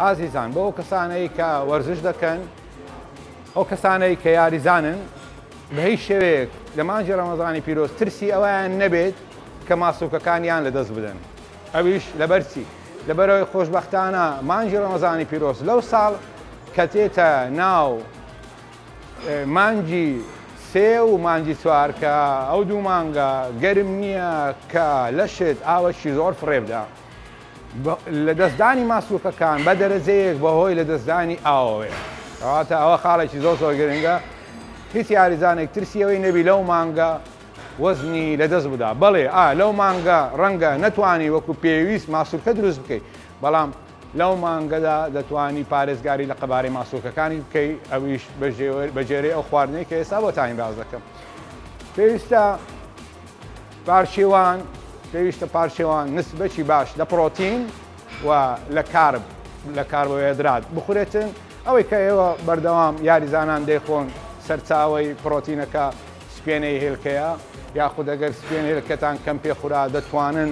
ئازیزان بۆ ئەو کەسانەی کە وەرزش دەکەن، ئەو کەسانەی کە یاریزانن، بە هیچ شێوەیەک لە مانگی ڕەمەزانی پیرۆز ترسی ئەوەیان نەبێت کە ماسولکەکانیان لەدەست بدەن. ئەویش لەبەر چی؟ لەبەرئەوەی خۆشبەختانە مانگی ڕەمەزانی پیرۆز لەو ساڵ کە تێتە ناو مانگی سێ و مانگی چوار کە ئەو دوو مانگە گەرم نییە کە لەشت ئاوەکی زۆر فڕێبدا لەدەستدانی ماسولکەکان بە دەرەجەیەک بەهۆی لەدەستدانی ئاوەوەیە. کەواتە ئەوە خاڵێکی زۆر زۆر گرنگە هیچ یاریزانێک ترسی ئەوەی نەبی لەو مانگە وەزنی لەدەست بدا. بەڵێ ئا لەو مانگە ڕەنگە نەتوانی وەکو پێویست ماسولکە دروست بکەی بەڵام لەو مانگەدا دەتوانی پارێزگاری لە قەبارەی ماسولکەکانی بکەی ئەویش بە جێرەی ئەو خواردنەی کە ئێستا بۆتانی باس دەکەم. پێویستە پارشێوان پێویستە پارشێوان نسبەکی باش لە پرۆتین و لە carb لە کاربۆهێدرات بخورێتن ئەوەی کە ئێوە بەردەوام یاریزانان دەیخۆن سەرچاوەی پرۆتینەکە سپێنەی هێلکەیە یاخود ئەگەر سپێن هێلکەتان کەم پێ خورا دەتوانن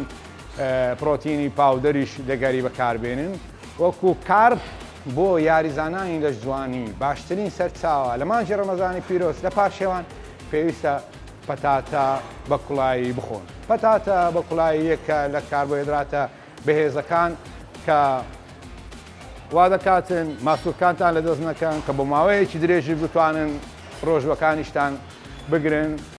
پرۆتینی powder یش دەگەری بەکاربێنن وەکو carb بۆ یاریزانانی لەشجوانی باشترین سەرچاوە لە مانگی ڕەمەزانی پیرۆز لە پارشێوان پێویستە پەتاتە بە کوڵایی بخۆن. پەتاتە بە کوڵایی یەکە لە کاربۆهێدراتە بەهێزەکان کە وا دەکاتن ماسولکانتان لەدەست نەکەن کە بۆ ماوەیەکی درێژی بتوانن ڕۆژوەکانیشتان بگرن.